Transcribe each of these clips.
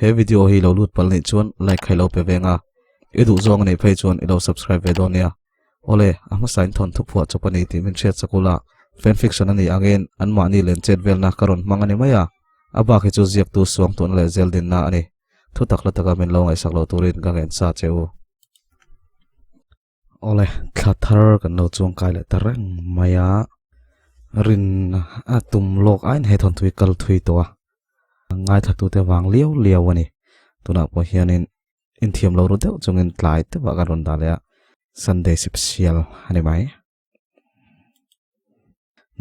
He video hi lo lut palh nih chuan like kha i lo pe veng a, i duh zawng a nih phei chuan i lo subscribe ve dawn nia. Awle, a hmasa in thawn thuphuah chawp a ni tih min hriat chak ula, fan fiction a nih angin anmahni len chet velna ka rawn hmang a ni mai a, a bak hi chu ziaktu suang tuahna leh zel dinna a ni. Thu tak la taka min lo ngaihsak lo turin ka ngen sa che u. Awle, thla thar kan lo chuang kai leh ta reng mai a, rin a tum lawk aiin he thawnthu hi kal thui tawh a, ngaithla tute vang liau liau a ni. Tunah pawh hianin inthiam lo ru deuh chungin tlai deuhah kan rawn dah leh a, Sunday sipsial a ni mai.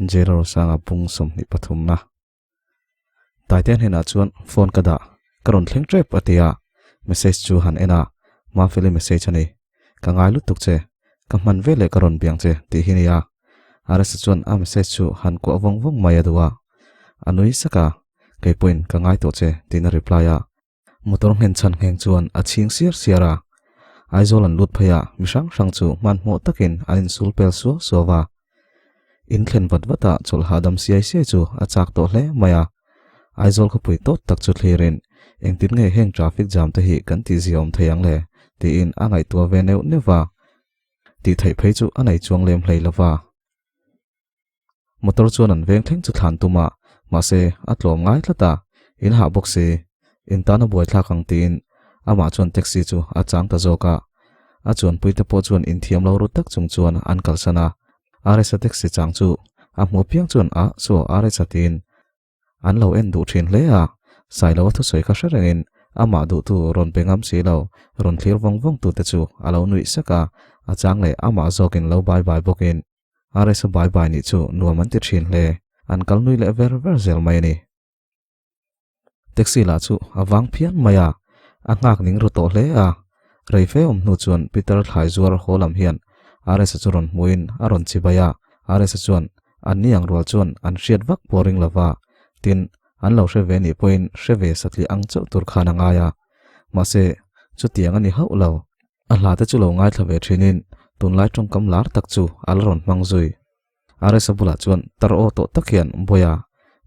Jailer Sanga pung 23 na. Taite hnenah chuan phone ka dah, ka rawn thleng tep a ti a, message chu han en a, Mafeli message a ni, ka ngai lutuk che, ka hman veleh ka rawn biang che tih hi nia. Aresa chuan a message chu han kuah vawng vawng mai a duh a, a nui sak a, kei pawhin ka ngai tawh che tiin a reply a. Motor nghen chhan ngheng chuan a chhing siar siar a, Aizawl an lut phei a, mi hrang hrang chu hmanhmawh takin an insul pel suau suau a. In thlen vat vat a chawlh hahdam siai siai chu a chak tawh hle mai a. Aizawl khawpui tawt tak chu thlirin, Engtin nge heng traffic jam te hi kan tihzia awm thei ang le? tiin a ngaihtuah ve neuh neuh va. Tih theih phei chu a nei chuang lem hlei lo va. Motor chuan an veng thleng chu thlan tum a, mahse a tlawm ngai tlat a, in hah bawk si, in tan a buaithlak ang tiin amah chuan taxi chu a chang ta zawk a. A chuanpui te pawh chuan inthiam lo ru tak chung chuan an kalsan a, RS-a taxi chang chu a hmuh piang chuan a saw RS-a tiin An lo en duh thin hle a, Sailoa thusawi kha hre rengin amah duhtu rawn pe ngam si lo, rawn thlir vawng vawng tute chu a lo nuih sak a, a chang leh amah zawkin lo bai bai bawkin RS-a bai bai nih chu nuam an ti thin hle, an kal nui leh ver ver zel mai a ni. Taxi lah chu a vang phian mai a, a nghak ning ru tawh hle a, rei fe awm hnu chuan Peter thlai zuar haw lam hian RS-a chu rawn hmuin a rawn chibai a, RS-a chuan An ni ang rual chuan an hriat vak pawh ring lova, tin, an lo hre ve nih pawhin hre ve satliah ang chauh tur khan a ngai a. Mahse, chutiang a ni hauh lo. A hla te chu lo ngaithla ve thinin tunlai tawngkam lar tak chu a la rawn hmang zui. RS-a bulah chuan tar aw tawh tak hian Bawiha,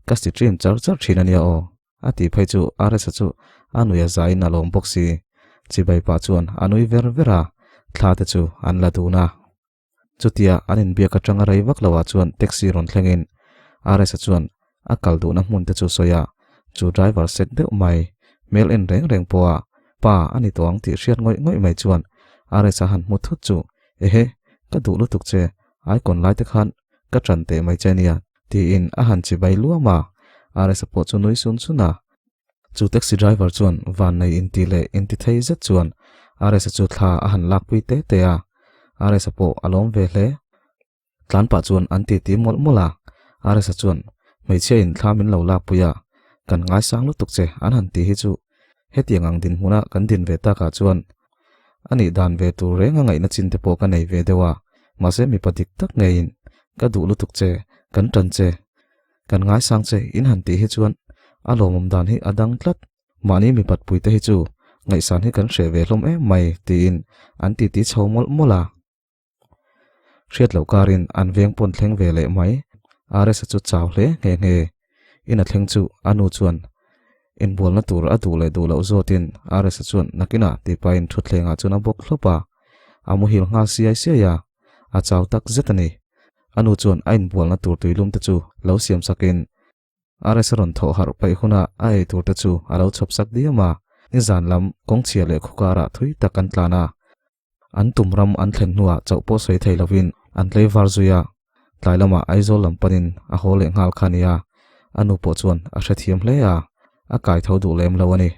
ka si trim char char thin a nia aw, a tih phei chu RS-a chu a nui a zaiin a lawm bawk si. Chibai pah chuan a nui ver ver a, thla te chu an la dun a. Chutia an inbiak atanga rei vak loah chuan taxi rawn thlengin RS-a chuan a kal duhna hmun te chu sawi a, chu driver sek deuh mai, hmel en reng reng pawha pa a ni tawh ang tih hriat ngawih ngawih mai chuan RS-a han hmu thut chu, Ehe, ka duh lutuk che, icon lai te khan ka ṭan teh mai che nia, tiin a han chibai luam a, RS-a pawh chu nui sun sun a. Chu taxi driver chuan vannei inti leh inti thei zet chuan RS-a chu thla a han lakpui te te a, RS-a pawh a lawm ve hle. Tlan pah chuan an titi mawlh mawlh a, RS-a chuan hmeichhia in thla min lo lakpui a, kan ngaisang lutuk che an han ti hi chu hetiang ang dinhmuna kan din ve takah chuan a nih dan ve tur reng a ngaihna chin te pawh ka nei ve deuh a, mahse mipa dik tak ngeiin ka duh lutuk che, kan tan che. Kan ngaisang che in han tih hi chuan a lawmawm dan hi a dang tlat. Mahni mipat pui te hi chu ngaihsan hi kan hreh ve hlawm em mai tiin an titi chho mawlh mawlh a. Hriat loh karin an veng pawn thleng ve leh mai. RS-a chu chau hle nghe nghe. In a thleng chu a nu chuan inbualna tur a duh leh duh loh zawtin RS-a chuan nakinah tipain thutthlengah chuan a bawk thlawp a. A muhil nghal siai siai a, a chau tak zet a ni. A nu chuan a inbualna tur tuilum te chu lo siam sakin RS a rawn thawh harh paih huna a ei tur te chu a lo chhawp sak diam a. Nizan lam kawngchhia leh khukarah thui tak an tlan a. An tum ram an thlen hnuah chauh pawh sawi thei lovin an tlei var zui a. Tlai lamah Aizawl lam panin a haw leh nghal kha nia. A nu pawh chuan a hrethiam hle a, a kai tho duh lem lo a ni.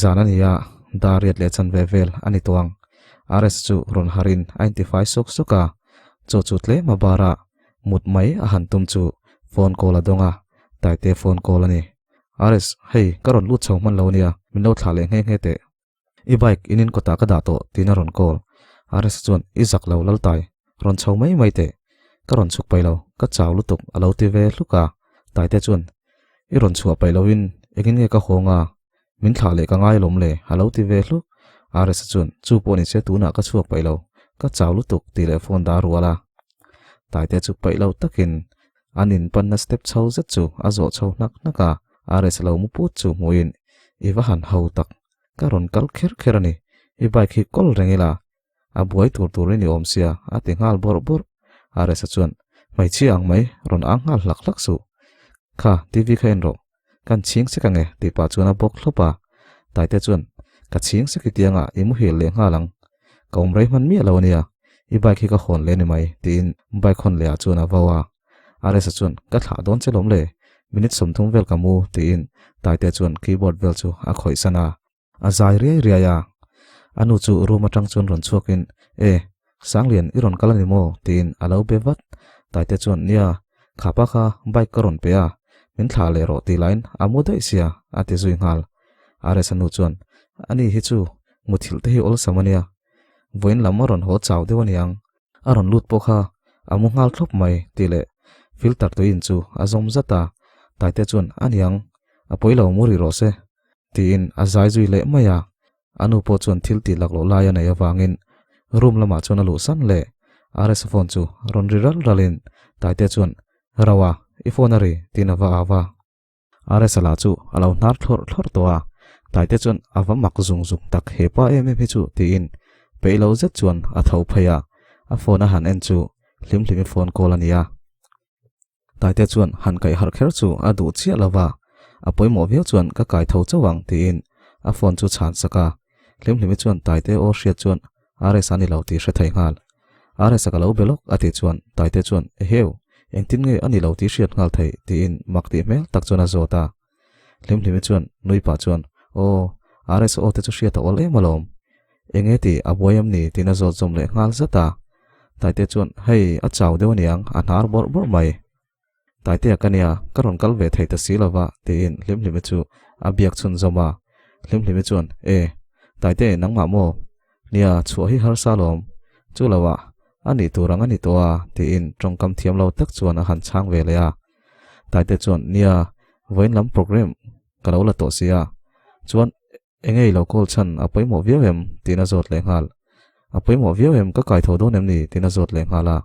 Zan a ni a, dar riat leh chanve vel a ni tawh ang. RS chu rawn harin a intifai sawk sawk a, chaw chu tlem a bar a, mut mai a han tum chu phone call a dawng a, Taite phone call a ni. RS, hei ka rawn lut chho hman lo ania, min lo thlah leh nghe nghe teh. I bike in in kawtah ka dah tawh tiin a rawn call. RS chuan i zak lo Laltai, rawn chho mai mai teh. Ka rawn chhuk paih lo, ka chau lutuk a lo ti ve hluk a. Taite chuan i rawn chhuah paih loin engin nge ka hawng a, min thlah leh ka ngai alawm le a lo ti ve hluk. RS chuan chu pawh ni se tunah ka chhuak paih lo, ka chau lutuk tih leh phone dah a rual a. Taite chu paih lo takin an in panna step chho zet chu a zawh chho hnak hnak a. RS lo mu put chu hmuhin, I va han ho tak, ka rawn kal kher kher a ni, i bike hi kawl reng ila, a buai tur turin i awm sia, a ti nghal bawrh bawrh. RS-a chuan, Hmeichhia ang mai, rawn ang nghal hlak hlak suh. Kha, TV kha en rawh, kan chhing sek ange, tih pah chuan a bawk hlawp a. Taite chuan, Ka chhing sek i tiangah i muhil leh nghal ang. Ka awm rei hman miah lo a nia, i bike hi ka hawn leh a ni mai, tiin bike hawn lehah chuan a vau a. RS-a chuan, Ka thlah dawn che lawm le, minute 30 vel ka mu, tiin Taite chuan keyboard vel chu a khawih san a. A zai riai riai a, a nu chu room atang chuan rawn chhuakin, E, Sanglian i rawn kal a ni maw? tiin a lo be vat. Taite chuan, Nia, khapa kha bike ka rawn pe a, min thlah leh rawh tih laiin a mu daih sia, a ti zui nghal. RS-a nu chuan, Ani hi chu muthilh te hi awlsam a nia, vawiin lam a rawn haw chau deuh a niang, A rawn lut pawh kha a mu nghal thlawp mai tih leh filter tui in chu a zawm zat a, Taite chuan a niang, a pawi lo mu rih rawh se tiin a zai zui leh mai a. A nu pawh chuan thil tih lak loh lai a neih avangin room lamah chuan a luh san leh RS phone chu rawn ri ral ralin Taite chuan Rauha i phone a ri tiin a va au a. RS lah chu a lo hnar thlawrh thlawrh tawh a, Taite chuan a va mak zung zung tak he pa em em hi chu tiin peih lo zet chuan a tho phei a, a phone a han en chu hlim hlimi phone call a ni a. Taite chuan han kaih harh kher chu a duh chiah lo va, a pawimawh viau chuan ka kai tho chauh ang tiin a phone chu chhan sak a, hlim hlimi chuan Taite aw hriat chuan RS a ni lo tih hre thei nghal. RS a ka lo be lawk a tih chuan Taite chuan Eheu, engtin nge a ni lo tih hriat nghal theih tiin mak tih hmel tak chuan a zawt a. Hlimhlimi chuan nui pah chuan Aw, RS aw te chu hriat a awl em alawm. Enge tih a buai em ni tiin a zawt zawm leh nghal zat a. Taite chuan Hei, a chau deuh aniang, a hnar bawrh bawrh mai. Taitea ka nia, ka rawn kal ve thei ta si lova, tiin Hlimhlimi chu a biak chhunzawm a. Hlimhlimi chuan, E, Taite, nangmah maw? Nia, chhuah hi harsa alawm. Chu loah, a nih tur ang a ni tawh a, tiin tawngkam thiam lo tak chuan a han chhang ve leh a. Taite chuan, Nia, vawiin lam programme ka lo la tawh si a. Chuan, Enge i lo call chhan a pawimawh viau em? tiin a zawt leh nghal. A pawimawh viau em? Ka kai tho dawn em ni? tiin a zawt leh nghal a.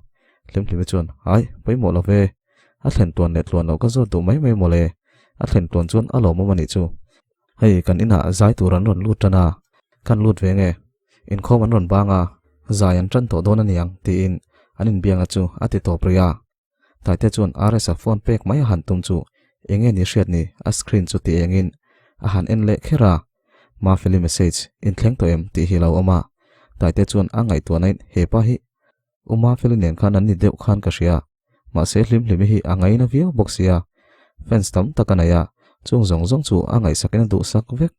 Hlimhlimi chuan, Hai, pawimawh lo ve. A thlen tluan leh tluan loh ka zawt duh mai mai mawle. A thlen tluan chuan a lawmawm a nih chu. Hei, kan inah zai tur an rawn lut tan a, kan lut ve nge? Inkhawm an rawn bang a, zai an tan tawh dawn a niang, tiin an inbianga chu a ti tawp rih a. Taite chuan RS-a phone pek mai a han tum chu eng nge ni hriat ni, a screen chu ti engin a han en leh kher a. Mafeli message, Inthleng tawh em? tih hi a lo awm a. Taite chuan a ngaihtuahnain he pa hi U Mafeli nen khan an ni deuh khan ka hria. Mahse Hlimhlimi hi a ngaina viau bawk sia. Fans tam tak a nei a, chung zawng zawng chu a ngaihsakin a duhsak vek.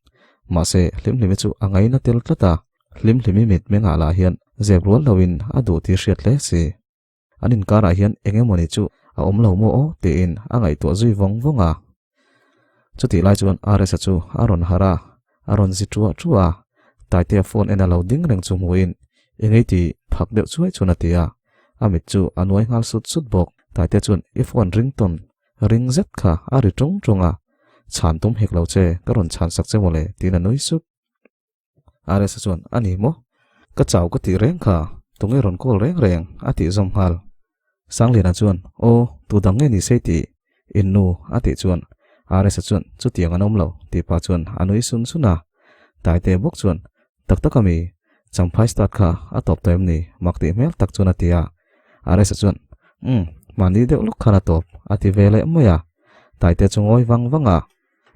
Mahse Hlimhlimi chu a ngaina tel tlat a, Hlimhlimi mit mengah lah hian zep rual loin a duh tih hriat hle si. An inkarah hian eng emawni chu a awm lo maw aw tiin a ngaihtuah zui vawng vawng a. Chutih lai chuan RS-a chu a rawn harh a, a rawn zi ṭuah ṭuah a. Taitea phone en a lo ding reng chu hmuhin eng ei ti phak deuh chuai chuan a ti a. A mit chu a nuai nghal sut sut bawk. Taitea chuan i phone ringtawn ring zet kha a ri ṭung ṭung a, chhan tum hek lo che, ka rawn chhan sak che mawle tiin a nui sup. RS chuan, A ni maw? Ka chau ka tih reng kha, tunge rawn call reng reng? a tih zawm nghal. Sangliana chuan, Aw, tu dang nge ni sei tih? In nu, a tih chuan RS chuan, Chutiang an awm lo, tih pah chuan a nui sun sun a. Taite bawk chuan, Tak tak a mi? Champhai start kha a tawp tawh em ni? Mak tih hmel tak chuan a ti a. RS chuan, Umm, mahni deuh lawk khan a tawp, a ti ve leh mai a. Taite chu ngawi vang vang a.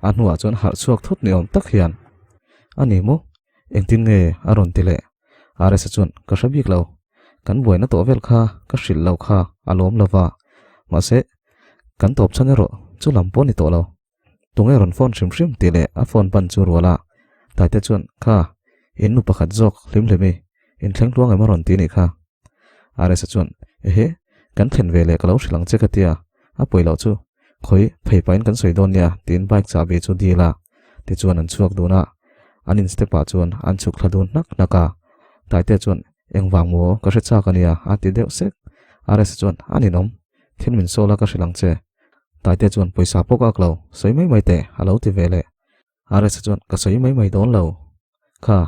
A hnuah chuan harh chhuak thut ni awm tak hian, A ni maw? Engtin nge a rawn ti leh? RS-a chuan, Ka hre bik lo. Kan buaina tawh vel kha ka hrilh lo kha a lawm lo va. Mahse, kan tawp chhan erawh chu lam pawh a ni tawh lo. Tunge rawn phone hrim hrim tih leh a phone ban chu rual a. Taite chuan, Kha, in nu pakhat zawk hlim hlim i, in thleng tluang em a rawn ti nih kha. RS-a chuan, Ehe, kan thlen ve leh ka lo hrilh ang che ka tia, a pawi loh chu. Khawi, phei pahin kan sawi dawn nia, tiin bike chahbi chu dil a. Tichuan an chhuak dun a, an in step ah chuan an chhuk thla dun hnak hnak a. Taite chuan, Engvang maw, ka hre chak a nia, a ti deuh sek. RS-a chuan, A ninawm, thil min sawl a ka hrilh ang che. Taite chuan, Pawisa pawh ka ak lo, sawi mai mai teh, a lo ti ve leh. RS chuan ka sawi mai mai dawn lo. Kha,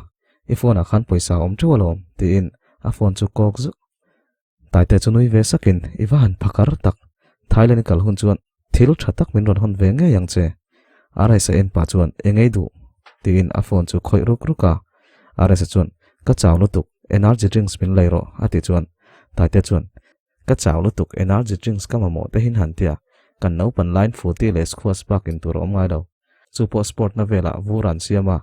i phone ah khan pawisa a awm teuh alawm, tiin a phone chu kawk zuk. Taite chu nui ve sakin, i va han phakar tak, Thailand i kal hun chuan thil tha tak min rawn hawn ve ngei ang che. RS-a en pah chuan, Eng ei duh? tiin a phone chu khawih ruk ruk a. RS-a chuan, Ka chau lutuk, energy drinks min lei rawh, a tih chuan Taite chuan, Ka chau lutuk, energy drinks ka mamawh te hin han tia, kan naupan laiin futi leh squash bak in tur a awm ngai lo. Chu pawh sport na velah vur an siam a,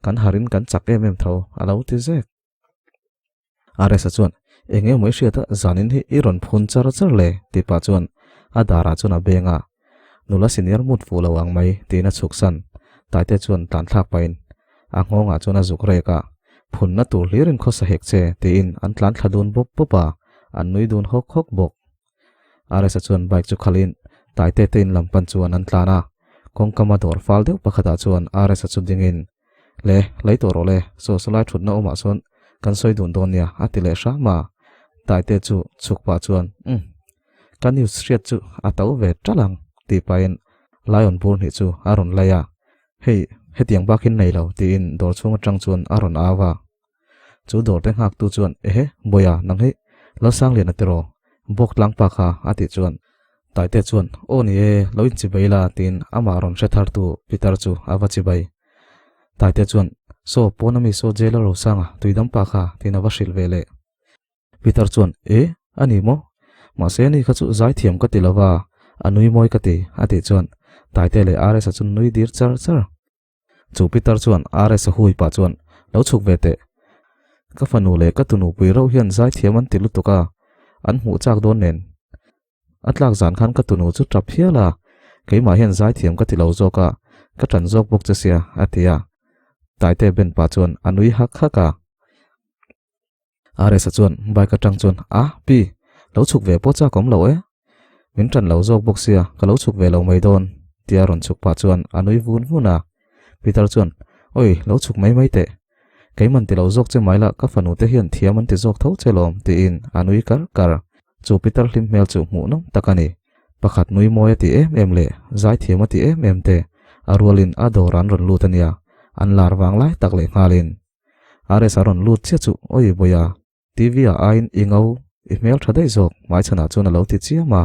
kan harin kan chak em em tho, a lo ti zek. RS-a chuan, Eng emaw i hriat a, zanin hi i rawn phun char char le, tih pah chuan a darah chuan a beng a, Nula senior mut fuh lo ang mai, tiin a chhuk san. Taite chuan tlan thlak pahin a nghawngah chuan a zuk rek a, Phunna tur hlirin khawsa hek che, tiin an tlan thla dun bawp bawp a, an nui dun hawk hawk bawk. RS-a chuan bike chu khalhin Taite te in lam pan chuan an tlan a, kawngkama dawr fal deuh pakhatah chuan RS-a chu dingin, Le, lei tawh rawh le, saw saw lai thutna awmah sawn kan sawi dun dawn nia, a ti leh hram a. Taite chu chhuk pah chuan, Umm, ka news hriat chu a to ve ṭalh ang, tih pahin Lion bur hnih chu a rawn lei a. Hei, hetiang bakin nei lo, tiin dawr chhung aṭang chuan a rawn au a. Chu dawr te nghaktu chuan, Ehe, Bawiha, nang hi Lalsangliana tiraw? Bawk tlang pa kha, a tih chuan Taite chuan, Aw ni e, lo inchibai la, tiin amah rawn hre thartu Peter chu a va chibai. Taite chuan, Saw, pawn ami saw jail a Rosanga, tuidam pa kha, tiin a va hrilh ve leh. Peter chuan, E, a ni maw? Mahse ani kha chu zaithiam ka ti lova, a nui mawi ka ti, a tih chuan Taite leh RS-a chu nui dir char char. Chu Peter chuan RS-a hui pah chuan, Lo chhuk ve teh. Ka fanu leh ka tunupui reuh hian zaithiam an ti lutuk a, an hmuh chak dawn nen. A tlak zan khan ka tunu chu tap hial a, keimah hian zaithiam ka ti lo zawk a, ka tan zawk bawk che sia, a ti a. Taite ben pah chuan a nui hak hak a. RS-a chuan bike atang chuan, A, pi, lo chhuk ve pawh chak awm lo e. Min tan lo zawk bawk sia, ka lo chhuk ve lo mai dawn, tia rawn chhuk pah chuan a nui vun vun a. Peter chuan, Oi, lo chhuk mai mai teh. Keiman ti lo zawk che mai la, ka fanu te hian thiam an ti zawk tho che lawm, tiin a nui kar kar. Chu Peter hlim hmel chu hmuh nawm tak a ni. Pakhat nui mawi a ti em em leh zaithiam a ti em em te, a rualin a dawr an rawn lut a nia, an lar vang lai tak leh nghalin. RS a rawn lut chiah chu, Oi Bawiha, TV ah aiin i ngo, i hmel tha daih zawk, hmaichhanah chuan a lo ti chiam a.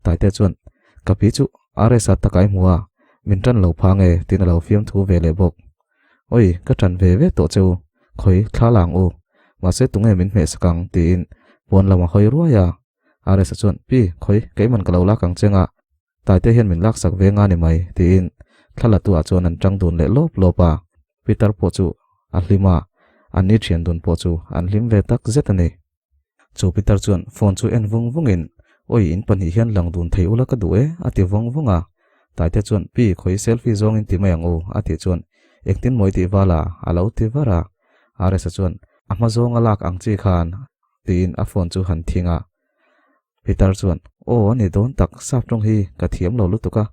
Taite chuan, Ka pi chu RS a takai hmu a, min tan lo pha nge tiin a lo fiamthu ve leh bawk. Oi, ka tan ve ve tawh che u, khawi thla lang u, mahse tunge min hmeh sak ang tiin pawn lam a hawi ruai a. RS-a chuan, Pi, khawi, keiman ka lo lak ang che nga, Taite hian min laksak ve nga ni mai, tiin thla la tu ah chuan an tang dun leh lawp lawp a. Peter pawh chu a hlim a, an ni thian dun pawh chu an hlim ve tak zet a ni. Chu Peter chuan phone chu en vung vungin, Oi, in pahnih hian lang dun thei ula ka duh e, a ti vawng vawng a. Taite chuan, Pi, khawi selfie zawngin ti mai ang u, a tih chuan, Engtin mawi tih val a, a lo ti var a. RS-a chuan, A hma zawnga lak ang chi khan, tiin a phone chu han thing a. Peter chuan, Aw, a ni dawn tak, sap tawng hi ka thiam lo lutuk a,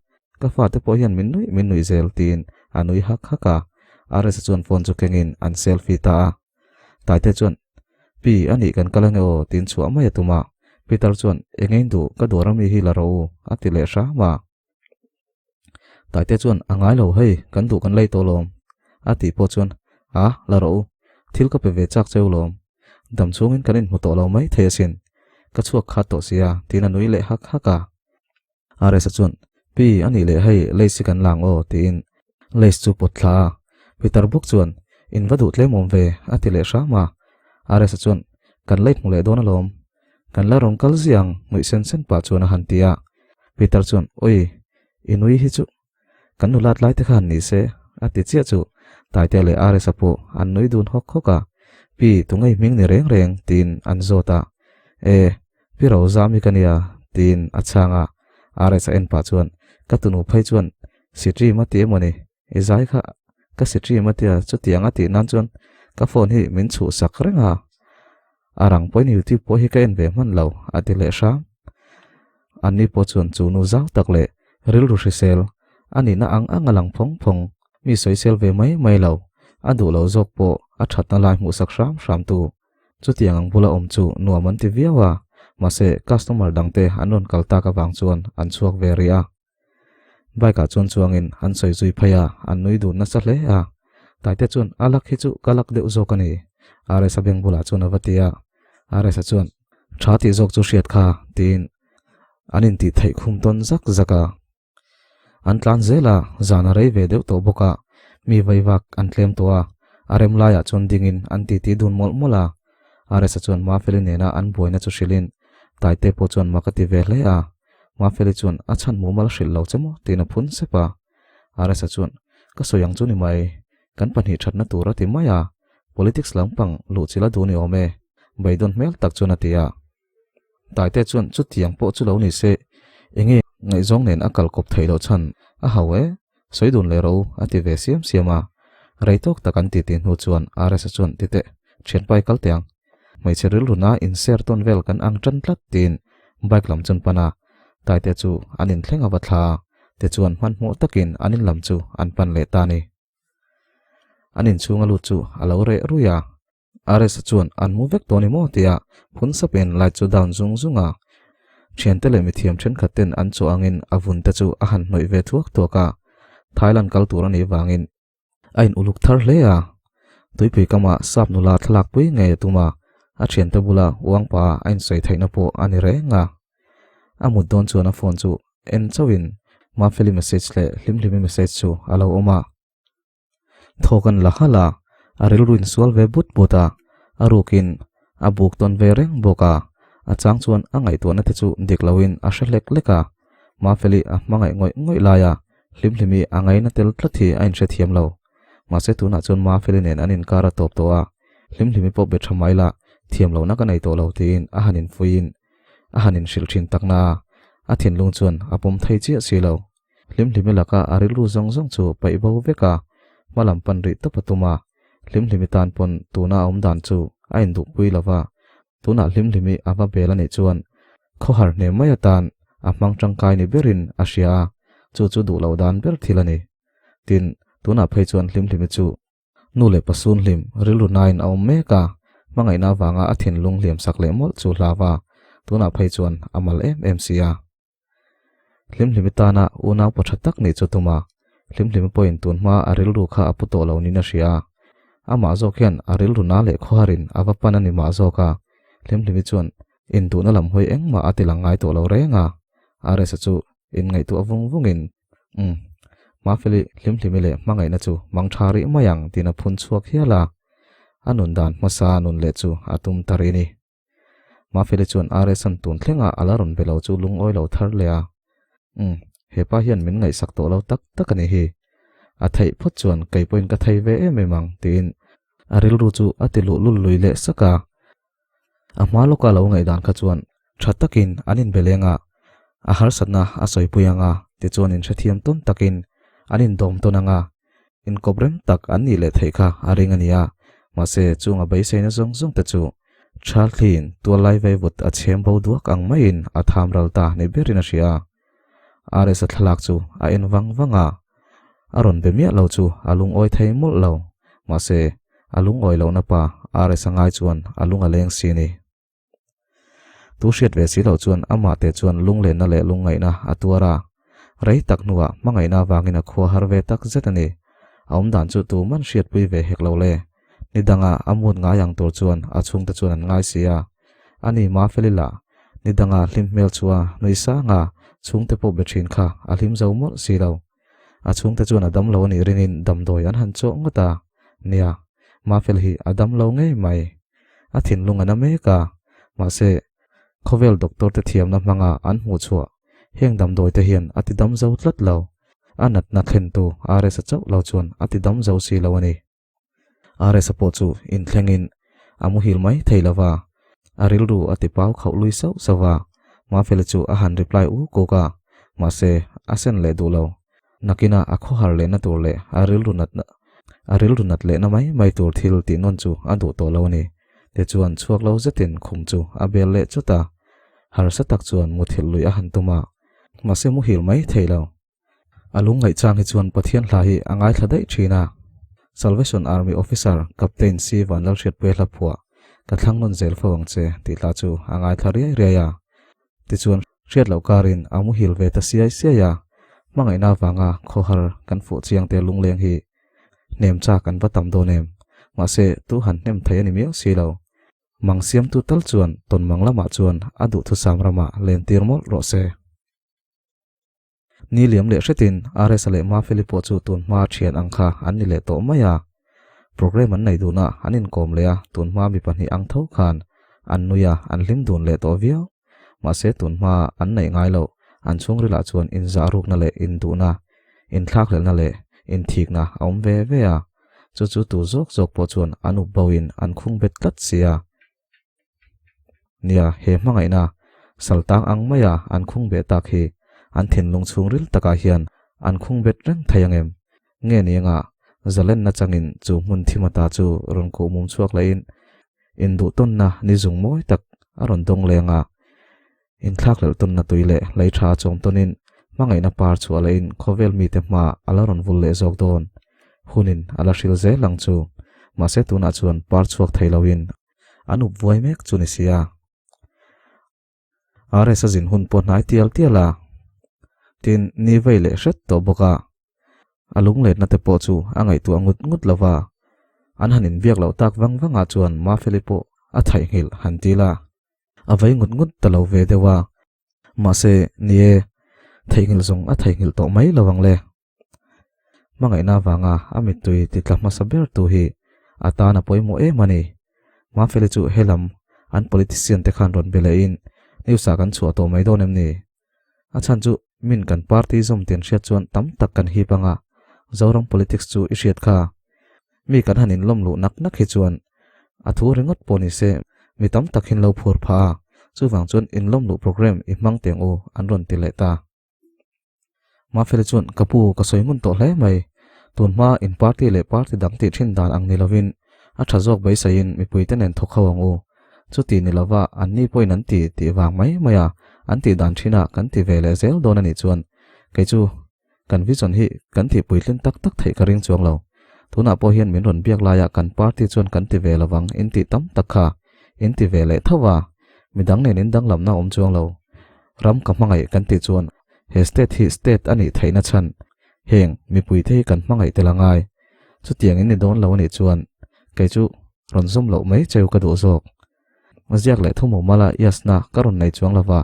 ka fate pawh hian min nuih min nuih zel, tiin a nui hak hak a. RS-a chuan phone chu kengin an selfie ta a. Taite chuan, Pi, a nih kan kal ange aw, tiin chhuah mai a tum a. Peter chuan, Engein duh, ka dawr ami hi la rawh u, a ti leh hram a. Taite chuan, A ngai lo hei, kan duh kan lei tawh lawm, a tih pawh chuan, A, la rawh u, thil ka pe ve chak cheu lawm. Dam chhungin kan inhmu tawh lo mai thei asin, ka chhuak khat tawh sia, tiin a nui leh hak hak a. RS-a chuan, Pi, a nih leh hei, lace hi kan lang aw, tiin lace chu pawt thla a. Peter bawk chuan, In va duh tlem awm ve, a ti leh hram a. RS-a chuan, Kan late hmu leh dawn alawm, kan la rawn kal ziah ang, nuih sen sen pah chuan a han ti a. Peter chuan, Oi, i nui hi chu kan nulat lai te khan ni se, a ti chiah chu Taitea leh RS-a pawh an nui dun hawk hawk a. Pi, tunge i hming ni reng reng? tiin an zawt a. E, Pi Rozami ka nia, tiin a chhang a. RS-a en pah chuan, Ka tunu phei chuan Sitrim a ti emaw ni? I zai kha ka Sitrim a tia, chutiang a tih nan chuan ka phone hi min chhuhsak reng a. A rang pawhin YouTube pawh hi ka en ve hman lo, a ti leh hram. Anni pawh chuan chu nu zau tak leh rilru hrisel a nihna ang ang a lang phawng phawng, mi sawisel ve mai mai lo, a duh lo zawk pawh a thatna lai hmuhsak hram hram tu. Chutiang ang bula awm chu nuam an ti viau a, mahse customer dangte an rawn kal tak avang chuan an chhuak ve rih a. Bike ah chuan chuangin an sawi zui phei a, an nui dun nasa hle a. Taite chuan a lak hi chu ka lak deuh zawk a ni, RS-a beng bulah chuan a va ti a. RS-a chuan, Tha tih zawk chu hriat kha, tiin an intih theih khum tawn zak zak a. An tlan zel a, zan a rei ve deuh tawh bawk a, mi vaivak an tlem tawh a, a rem laiah chuan dingin an titi dun mawlh mawlh a. Aresa chuan Mafeli nena an buaina chu hrilhin Taite pawh chuan mak a ti ve hle a, Mafeli chuan a chhan mumal hrilh lo che maw tiin a phun sep a. Aresa chuan, Ka sawi ang chu ni mai, kan pahnih thatna tur a ti mai a, politics lampang luhchilh a duh ni awm e, beidawn hmel tak chuan a ti a. Taite chuan chutiang pawh chu lo ni se, enge ngaihzawng nen a kal kawp theih loh chhan a hau e, sawi dun leh ro a ti ve siam siam a. Rei tawk tak an titi hnu chuan RS-a chuan titeh, thianpa i kal teh ang. Hmeichhe rilruna inser tawn vel kan ang tan tlat tiin bike lam chuan pan a, Taite chu an inthleng a va thla a, tichuan hmanhmawh takin an in lam chu an pan leh ta a ni. An inchhung a lut chu a lo reh rui a. RS chuan an mu vek tawh ni maw tia phun sapin light chu down zung zung a. Thiante leh mithiam thenkhat ten an chaw angin a vun te chu a han hnawih ve thuak thuak a. Thailand kal tur a nih vangin a in uluk thar hle a. Tuipui kama sap nula thlalak pui ngei a tum a, a thiante bula uang pa a insawi theihna pawh a ni reng a. A mut dawn chuan a phone chu en chauhin Mafeli message leh Hlimhlimi message chu a lo awm a. Thawk an la halh a, a rilru insual ve but but a, a rukin a buk tawn ve reng bawk a, a chang chuan a ngaihtuahna te chu dik loin a hre hlek hlek a, Mafeli a hmangaih ngawih ngawih lai a, Hlimhlimi a ngaina tel tlat hi a inhrethiam lo. Mahse tunah chuan Mafeli nen an inkar a tawp tawh a, Hlimhlimi pawh be tha mai la, thiam lohna ka nei tawh lo tiin a han infuiin a han inhrilh thin takna a, a thinlung chuan a pawm thei chiah si lo. Hlimhlimi laka a rilru zawng zawng chu paih bo vek a, hma lam pan rih tawp a tum a. Hlimhlimi tan pawn tuna a awm dan chu a induhpui lo va, tunah Hlimhlimi a va bel a nih chuan khawhar hne mai atan a hmang tangkai ni berin a hria a, chu chu duh loh dan ber thil a ni. Tin, tunah phei chuan Hlimhlimi chu nu leh pasun hlim rilru nain a awm mek a, hmangaihna avanga a thinlung hliam sak leh mawlh chu hlau a, tunah phei chuan a mal em em si a. Hlimhlimi tana unau pa tha tak nih chu tum a, Hlimhlimi pawhin tun hma a rilru kha a pu tawh lo niin a hria a. Amah zawk hian a rilru na leh khawharin a va pan a ni mah zawk a, Hlimhlimi chuan induhna lam hawi engmah a ti lang ngai tawh lo reng a. RS-a chu inngaihtuah vung vungin, Umm, Mafeli, Hlimhlimi leh hmangaihna chu mang tha rih mai ang tiin a phun chhuak hial a. A nun dan hmasa nun leh chu a tum ta rih a ni. Mafeli chuan RS-a'n tun thlengah a la rawn be lo chu lungawi lo thar leh a. Umm, hepa hian min ngaihsak tawh lo tak tak a ni hi. A theih phawt chuan kei pawhin ka thei ve em em ang, tiin a rilru chu a ti luh lul lui leh sak a. A hma lawka lo ngaihdan kha chuan tha takin an inbe leng a, a harsatna a sawipui ang a, tichuan inhrethiam tawn takin an indawm tawn ang a, inkawp rem tak an nih leh theih kha a ring a ni a, mahse chunga beiseina zawng zawng te chu Charlie-in tual lai vaivut a chhem bo duak ang maiin a tham ral ta ni berin a hria a. RS-a thlalak chu a en vang vang a, a rawn be miah lo chu a lungawi thei mawlh lo, mahse a lungawi lohna pa RS-a ngai chuan a lung a leng si ni. Tu hriat ve si loh chuan amah te chuan lunglenna leh lungngaihna a tuar a, rei tak hnuah hmangaihna avangin a khua har ve tak zet a ni. A awmdan chu tuman hriatpui ve hek lo le. Ni danga a mut ngai ang tur chuan a chhungte chuan an ngai si a. Ani Mafeli lah ni danga hlim hmel chu a nui sang a, chhungte pawh be thin kha a hlim zo mawlh si lo. A chhungte chuan a dam lo a nih ringin damdawi an han chawh ngawt a. Nia, Mafeli hi a dam lo ngei mai. A thinlung a na mek a, mahse, khawvel doctor te thiamna hmanga an hmuh chhuah heng damdawi te hian a ti dam zo tlat lo. A natna thlentu RS-a chauh lo chuan a ti dam zo si lo a ni. RS-a pawh chu inthlengin a muhil mai thei lo va, a rilru a ti pau khauh lui sauh sauh va. Mafeli chu a han reply uk uk a, mahse, a sen leh duh lo. Nakinah a khawhar lehna tur leh a rilru natna a rilru nat lehna mai mai tur thil tih nawn chu a duh tawh lo a ni. Tichuan chhuak lo zetin khum chu a bel leh chut a, harsa tak chuan muthilh lui a han tum a, mahse muhil mai thei lo. A lung ngaihchang hi chuan Pathian hla hi a ngaithla daih thin a. Salvation Army Officer Captain C Vanlalhriatpuia hla phuah Ka thlang nawn zel fo ang che tih hla chu a ngaithla riai riai a. Tichuan hriat loh karin a muhil ve ta siai siai a, hmangaihna avanga khawhar kan fuh chiang te lungleng hi hnem chak an va tam dawn em? Mahse tu han hnem thei a ni miau si lo. Mang siamtu tal chuan tawnmang lamah chuan a duhthusam ramah lentir mawlh rawh se. Ni liam leh hretin RS-a leh Mafeli pawh chu tun hma thian ang kha an ni leh tawh mai a. Programme an nei dun a, an inkawm leh a, tun hma mi pahnih ang tho khan an nui a, an hlim dun leh tawh viau. Mahse tun hma an neih ngai loh, an chhungrilah chuan inzah rukna leh induhna, inthlakhlelhna leh inthikna a awm ve ve a. Chu chu tu zawk zawk pawh chuan an up boin an khung bet tlat si a. Nia, he hmangaihna saltang ang maia an khung beh tak hi an thinlung chhungril takah hian an khung bet reng thei ang em? Nge ni anga zalenna changin chu hmun thimata chu rawn kuh mum chhuak lehin induhtawnna ni zung mawi tak a rawn dawng leng a, inthlakhlelh tawnna tui leh lei tha chawm tawnin hmangaihna par chhuah lehin khawvel mite hma a la rawn vul leh zawk dawn. Hunin a la hril zel ang chu. Mahse tunah chuan par chhuak thei loin an up vuai mek chu ni sia. RS a zin hun pawh hnai tial tial a, tin ni vei leh hret tawh bawk a. A lungletna te pawh chu a ngaihtuah ngut ngut lo va, an han inbiak loh tak vang vangah chuan Mafeli pawh a thaihnghilh han ti la, a vei ngut ngut ta lo ve deuh a. Mahse, ni e, theihnghilh zawng a theihnghilh tawh mai lo ang le. Hmangaihna avanga a mittui ti tla hmasa ber tu hi a tan a pawimawh em a ni. Mafeli chu helam an politician te khan rawn be lehin news ah kan chhuah tawh mai dawn em ni? A chhan chu min kan party zawm tian hriat chuan tam tak kan hip anga Zoram politics chu i hriat kha. Mi kan han inlawm luh nak nak hi chuan a thu ringawt pawh ni se mi tam tak hin lo phur phah a, chuvang chuan inlawm luh programme i hmang teng u an rawn ti leh ta. Mafeli chuan ka pu ka sawi ngun tawh hle mai, tun hma in party leh party dang tih thin dan ang ni lovin a tha zawk beiseiin mipuite nen thawk ho ang u. Chuti ni lova an ni pawhin an ti tih vang mai mai a, an tih dan thin a kan ti ve leh zel dawn a nih chuan kei chu kan vision hi kan tih puitlin tak tak theih ka ring chuang lo. Tunah pawh hian min rawn biak laia kan party chuan kan ti ve lovang in tih tam tak kha in ti ve leh tho a, midang nen in danglamna awm chuang lo. Ram ka hmangaih kan tih chuan he state hi state a nih theihna chhan heng mipuite hi kan hmangaih tel a ngai. Chutiang in ni dawn lo a nih chuan kei chu rawn zawm loh mai cheu ka duh zawk. Ziak leh thu mumala iasna ka rawn nei chuang lova,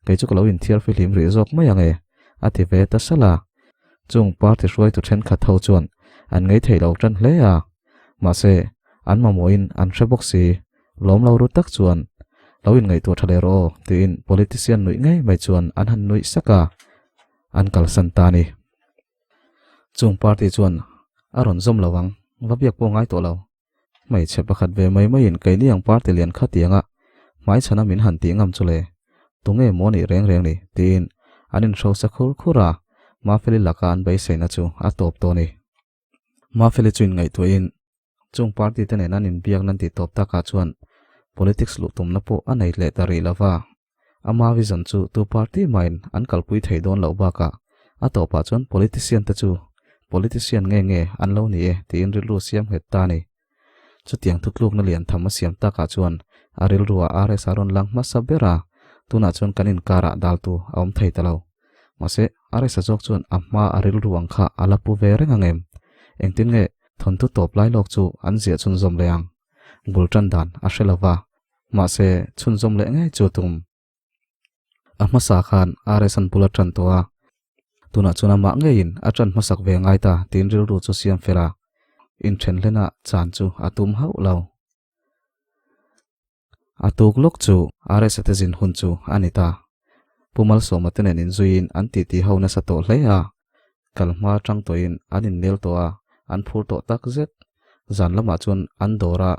kei chu ka lo inthiar fihlim rih zawk mai ang e, a ti ve ta salh a. Chung party hruaitu thenkhat ho chuan an ngei theih lo tan hle a, mahse an mamawhin an hre bawk si, lawm lo ru tak chuan lo inngaihtuah tha leh rawh aw tiin politician nuih ngei mai chuan an han nuih sak a, an kalsan ta a ni. Chung party chuan a rawn zawm lo ang, va biak pawh ngai tawh lo. Hmeichhe pakhat ve mai maiin keini ang party lian kha tianga hmaichhana min han tih ngam chu le, tunge maw nih reng reng ni? tiin an inhrosa khur khur a, Mafeli laka an beiseina chu a tawp tawh a ni. Mafeli chu inngaihtuahin chung party te nen an inbiak nan tih tawp takah chuan politics luh tumna pawh a nei leh ta rih lo va, ama vision chu tu party mahin an kalpui thei dawn loh bakah a tawpah chuan politician te chu politician nge nge an lo ni e tiin rilru siam nghet ta a ni. Chutiang thutlukna lian tham a siam takah chuan a rilruah RS a rawn lang hmasa ber a, tunah chuan kan inkarah daltu a awm thei ta lo. Mahse, RS a zawk chuan a hma a rilru ang kha a la pu ve reng ang em? Engtin nge thawnthu tawp lai lawk chu an ziah chhunzawm leh ang? Bul tan dan a hre lo va, mahse chhunzawm leh ngei chu a tum. A hmasa khan RS an bul a tan tawh a, tunah chuan amah ngeiin a tan hmasak ve ngai ta tiin rilru chu siam fel a, inthen hlenah chan chu a tum hauh lo. A tuk lawk chu RS a te zin hun chu a ni ta. Pu Malsawma te nen inzuiin an titi ho nasa tawh hle a, kal hma tang tawhin an innel tawh a, an phur tawh tak zet. Zan lamah chuan an dawr a,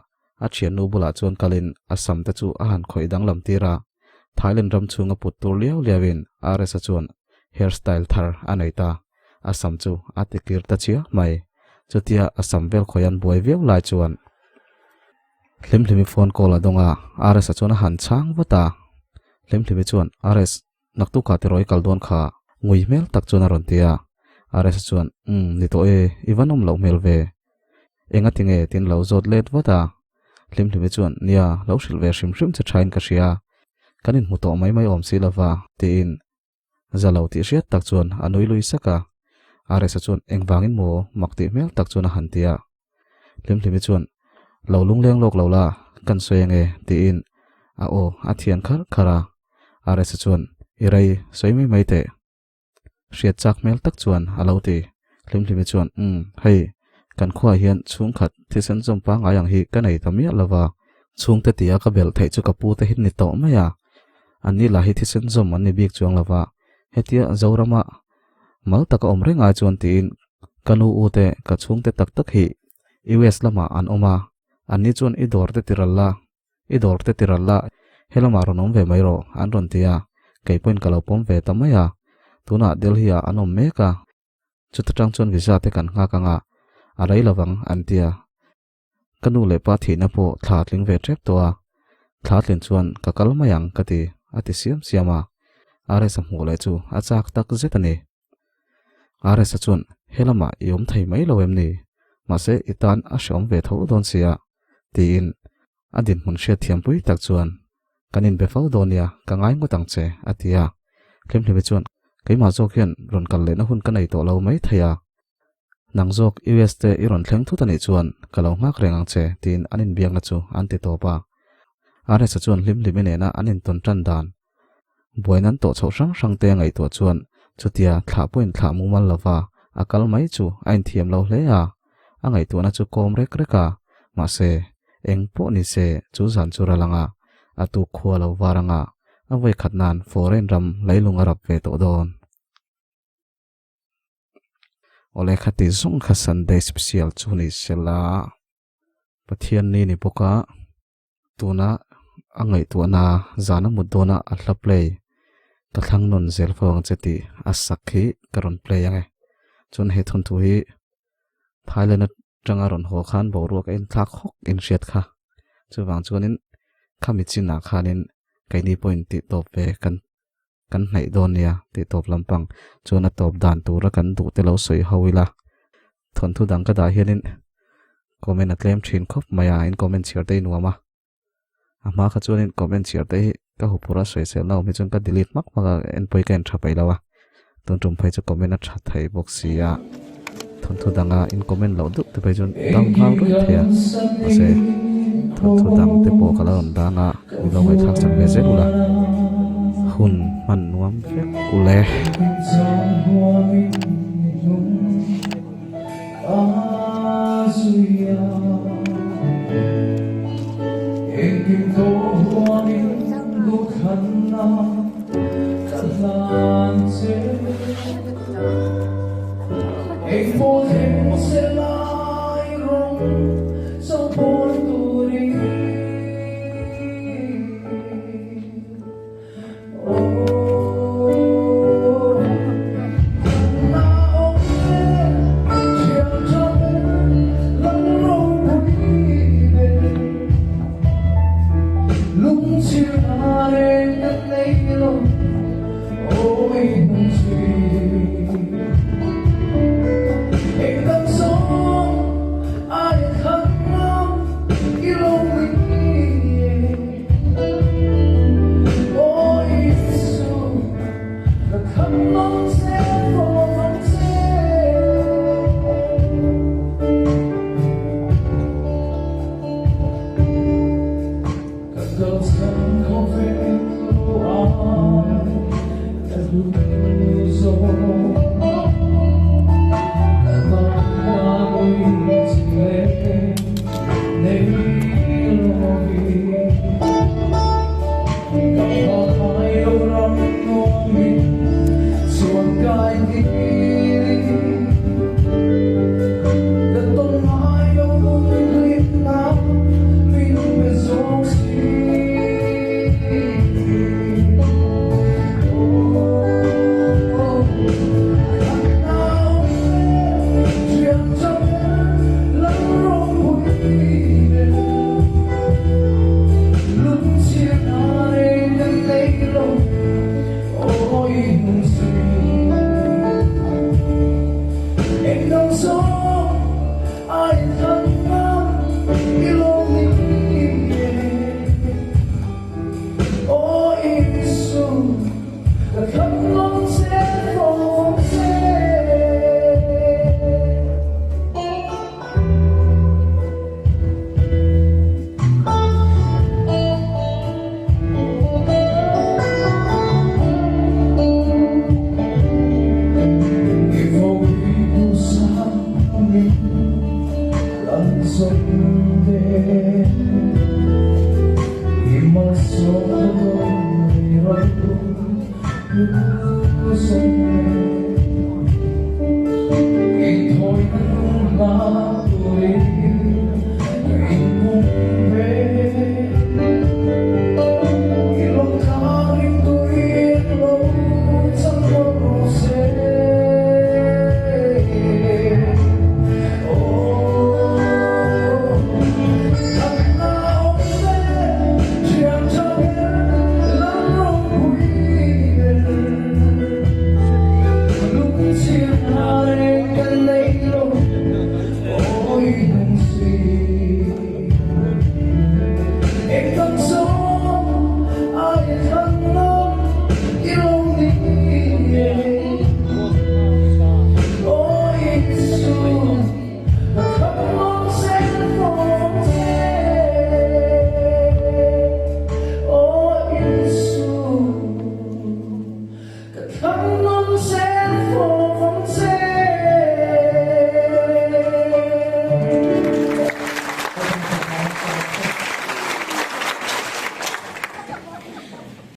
a thiannu bulah chuan kalin a sam te chu a han khawih danglam tir a, Thailand ram chhunga put tur liau liauin RS-a chuan hairstyle thar a nei ta, a sam chu a ti kir ta chiah mai. Chutia a sam vel khawih an buai viau lai chuan Hlimhlimi phone call a dawng a, RS-a chuan a han chhang vat a. Hlimhlimi chuan, RS, naktukah tiraw i kal dawn kha? Ngui hmel tak chuan a rawn ti a. RS-a chuan, Umm, ni tawh e, i va nawm loh hmel ve. Enga tinge tin lo zawt let vat a. Hlimhlimi chuan, Nia, lo hrilh ve hrim hrim che thain ka hria. Kan inhmu tawh mai mai awm si lova, tiin Za lo tih hriat tak chuan a nui lui sak a. RS-a chuan engvangin maw mak tih hmel tak chuan a han ti a. Hlimhlimi chuan, Lo lungleng lawk lo la, kan sawi ange, tiin a aw a thian kharh kharh a. RS-a chuan, I rei, sawi mai mai teh. Hriat chak hmel tak chuan a lo ti. Hlimhlimi chuan, Umm, hei, kan khuaah hian chhungkhat thisen zawm pangngai ang hi ka nei ta miah lo va, chhungte tia ka belh theih chu ka pute hi ni tawh mai a, anni lah hi thisen zawm an ni bik chuang lo va, hetia Zorama mal taka awm reng ai chuan tiin ka nu u te ka chhungte tak tak hi US lamah an awm a, anni chuan i dawr te tiral la, I dawr te tiral la, helamah rawn awm ve mai rawh, an rawn ti a, kei pawhin ka lo pawm ve ta mai a. Tunah Delhi-ah an awm mek a, chuta tang chuan visa te kan nghak ang a, a rei lovang, an ti a. Ka nu leh pa thihna pawh thla tling ve tep tawh a, thla tlin chuan ka kal mai ang ka ti, a ti siam siam a. RS-a hmuh leh chu a chak tak zet a ni. RS-a chuan, Helamah i awm thei mai lo em ni? Mahse, i tan a hreawm ve tho dawn sia, tiin a dinhmun hriatthiampui tak chuan, Kan inbe fo dawn nia, ka ngai ngawt ang che, a ti a. Hlimhlimi chuan, Keimah zawk hian rawn kal lehna hun ka nei tawh lo mai thei a. Nang zawk US te i rawn thleng thut a nih chuan ka lo nghak reng ang che, tiin an inbiakna chu an ti tawp a. RS-a chuan Hlimhlimi nena an intawn tan dan Buain an tawh chhoh hrang hrang te a ngaihtuah chuan chutia thlah pawhin thlah mumal lova a kal mai chu a inthiam lo hle a, a ngaihtuahna chu kawm rek rek a, mahse eng pawh ni se chu zan chu ral anga a tuk khua lo var anga a vawikhat nan foreign ram leilung a rap ve tawh dawn. Awle khati zawng kha Sunday special chu ni sela Pathian ni ni bawk a. Tuna a ngaihtuahna zana mut dawna a hla play ka thlang nawn zel fo ang che tih a sak hi ka rawn play ang e. Chuan he thawnthu hi Thailand atanga rawn haw khan boruak a inthlak hawk in hriat kha. Chuvang chuanin khami chinah khanin keini pawhin tih tawp ve kan kan hnaih dawn nia tih tawp lampang chuan a tawp dan tura kan duh te lo sawi ho ila thawnthu dang ka dah hianin comment a tlem thin khawp mai a in comment chhiar te hi nuam a a hma kha chuanin comment chhiar te hi ka huphurh a sawisel na awm hi chuan ka delete hmak hmak a enpui ka intha peih lo a tun tum phei chu comment a tha thei bawk si a thawnthu danga in comment loh deuh te phei chuan dang nghal reng thei a mahse thawnthu dang te pawh ka la rawn dang a mi lo ngaihthlak chak ve zel ula hun hman nuam vek ule.